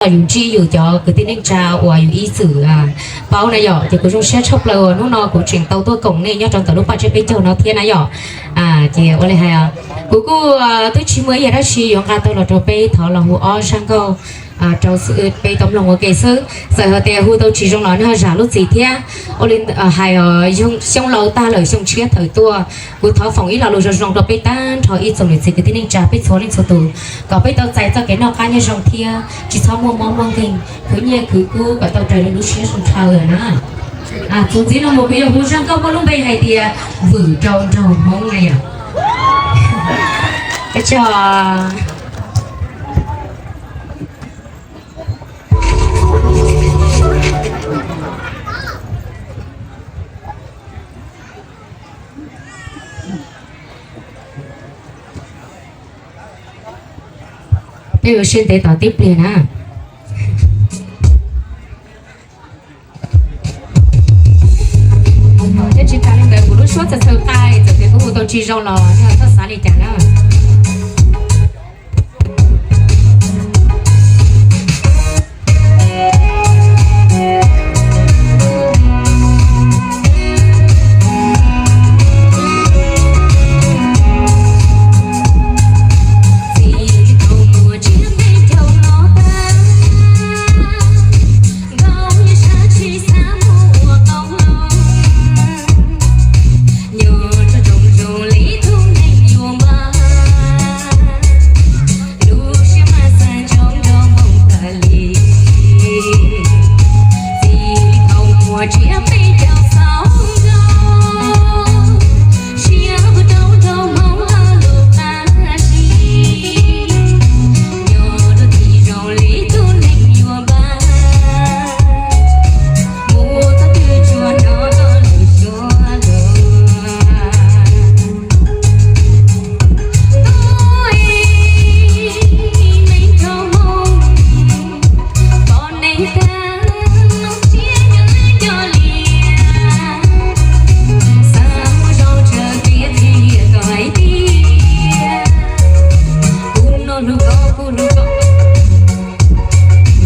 yus ntsib yus cov kwv tij neej tsa uas yus ib txwm paub na yom. Ces kuv zoo siab tshaj plaws uas hnub no kuv tseem tau tuaj koom nej nyob rau ntawm lub paj tsiab peb caug no thiab na yom. Ces ua li hais, kuv kuj twb tsis muaj ib yam dab tsi yuav nqa tau los rau peb, thov los hu ob zaj nkauj rau peb tau mloog ua ke xwb. Txawm hais tias hu tau tsis zoo los nej ho zam lub txim thiab. Ua li hais, xyoo laus tag lawm xyoo tshiab tawm tuaj, kuv thov foom ib lo lus zoo zoo rau peb tag nrho ib tsoom niam txiv kwv tij neej tsa peb txhua leej txhua tus, kom peb tau txais txoj kev noj qab nyob zoo thiab tsis txhob muaj mob muaj nkeeg, khwv nyiaj khwv kub kom tau raws li lub siab zoo rhawv na. Txuas ntxiv no mus kuv yuav hu zaj nkauj muaj lub npe hais tias Vwm rau nraug Hmoob na yom. Peb ua siab ntev tos tib pliag na. Thiab tsis tas li ntawd kuv lub suab txawv txhawv qai, txawm tias kuv hu tau tsis zoo los nej txhob xav li cas na.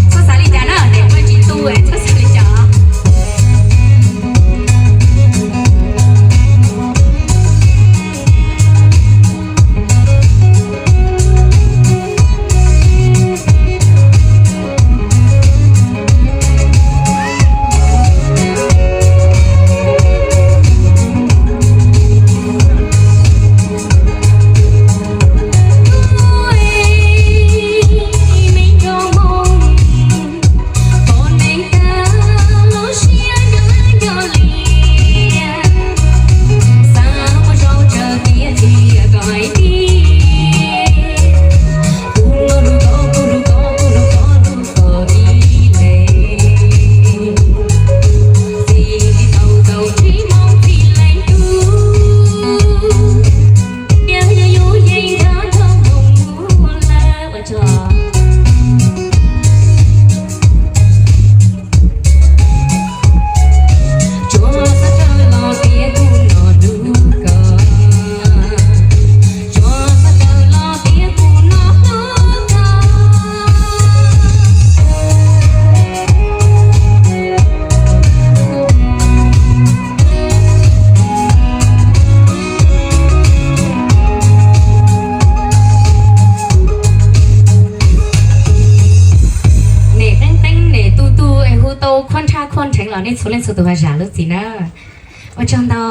Txhob xav li cas na, niam muaj tsis tu, txhob xav li cas. Niam qeeb qeeb niam tu tu es hu tau khuab nrhab khuab nrheev los nej txhua leej txhua tus ho zam lub txim na. Ua tsaug ntau.